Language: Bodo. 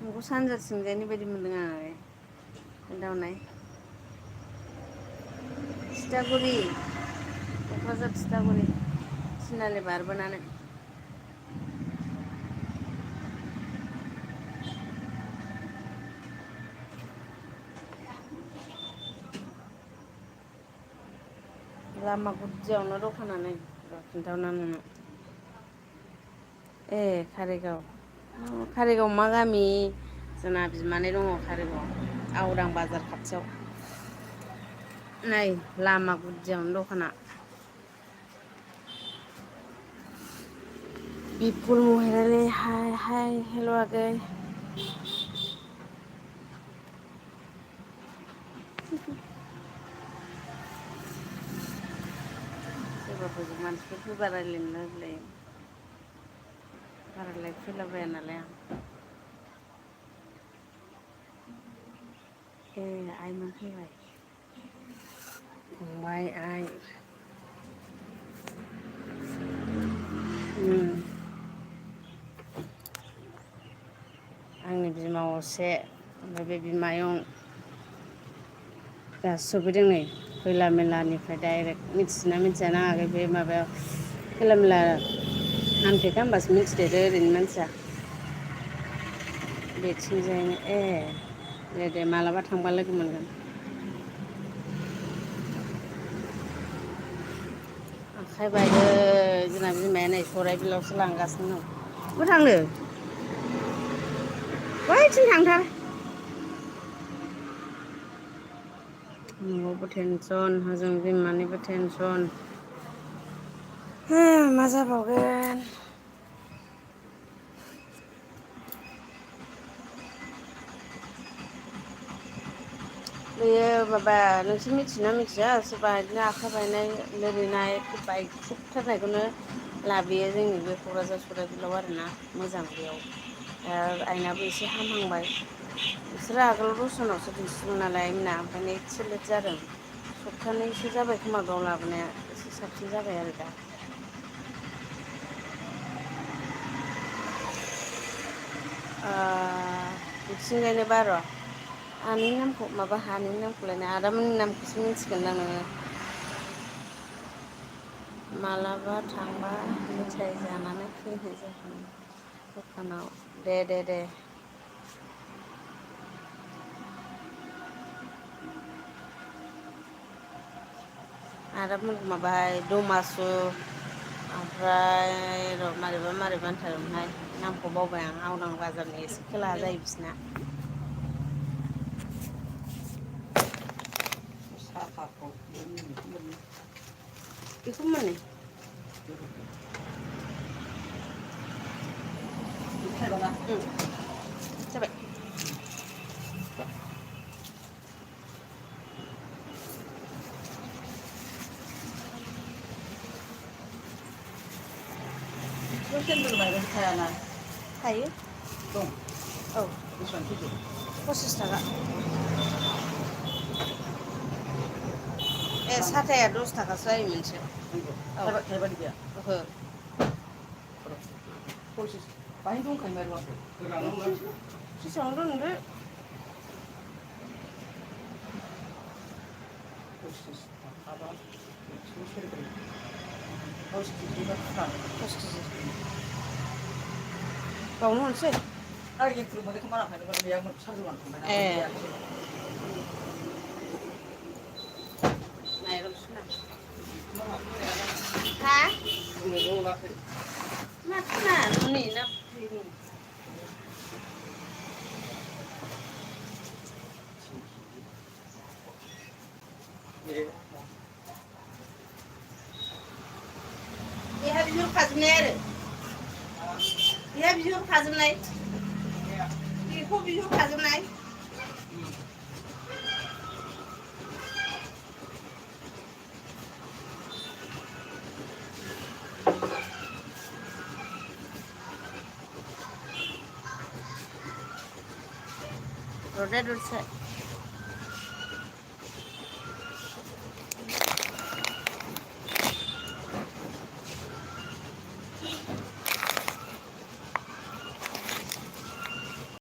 नोंखौ सानजाथिंजायनि बायदि मोनदों आं खोन्थाहरनाय थिथागुरि क'क्राझार थिथागुरि थिनालि बारबोनानै लामा गुदियावनो दखानानो खिन्थाहरना नोंनो ए कारिगाव मा गामि जोंना बिमानै दङ कारिगावआव आवरां बाजार खाथियाव नै लामा गुदियावनो दखाना बिपुल महिलारि हाय हेल' आगै सोरबाफोर मानसिफोर फैबा रायज्लायनो लुबैलायो बारालाय फैलाबाया नालाय आं ए आइमोन फैबाय फंबाय आइ आंनि बिमा असे ओमफ्राय बे बिमायं दासो सफैदों नै खैला मेलानिफ्राय डाइरेक्ट मिथिना मिथिया ना आगै बे माबायाव खैला मेला नामथेखा होमबासो मिथिदेरो ओरैनो मानसिया बेथिंजायनो ए दे मालाबा थांबा लोगो मोनगोन आखाइ बायदों जोंना बिमाया नै सराइबिलावसो लांगासिनो दं बहा थांनो बैथिं थांथार न'आवबो टेनसन हजों बिमानिबो टेनसन मा जाबावगोन बेयो माबा नोंसोर मिथियोना मिथिया सोरबा बिदिनो आखाइ बायनाय लोरिनाय बायख्रुबथारनायखौनो लाबोयो जोंनि बे क'क्राझार सराइबिलाव आरोना मोजां बेयाव दा आइनाबो एसे हामहांबाय बिसोरो आगोलाव दस्रानावसो दिन्थिदों नालाय आइमोना ओंखायनो एसे लेट जादों सप्तानैसो जाबाय खोमा बेयाव लाबोनाया एसे साबसिन जाबाय आरो दा बिथिंजायनो बार' आनैनि नामखौ माबा आनैनि नामखौलायनो आदामोननि नामखौसो मिन्थिगोन दां नोङो मालाबा थांबा मेथाइ जानानै फैनाय जागोन दखानाव दे आदामोनखौ माबाहाय दमासु ओमफ्राय र' मारैबा होनथारोमोनहाय नामखौ बावबाय आं आवदां बाजारनि एसे खोलाहा जायो बिसिना बेखौ मोनो जाबाय सेन्देल बायबा थायाना थायो दं औ बेसेबां केजि 25 थाखा ए साथाया 10 थाखासो जायो मोनसेयाव थाइबानि गैया ओहो बाहाय दंखायो माथो जेसेबां दोनदो बावनो हरसै ए माइरं सुना हा माथो न'नि ना फुख्रिनि बेहा बिहरखाजोबनाय आरो बेहा बिहरखाजोबनाय बेखौ बिहरखाजोबनाय र'दे दसे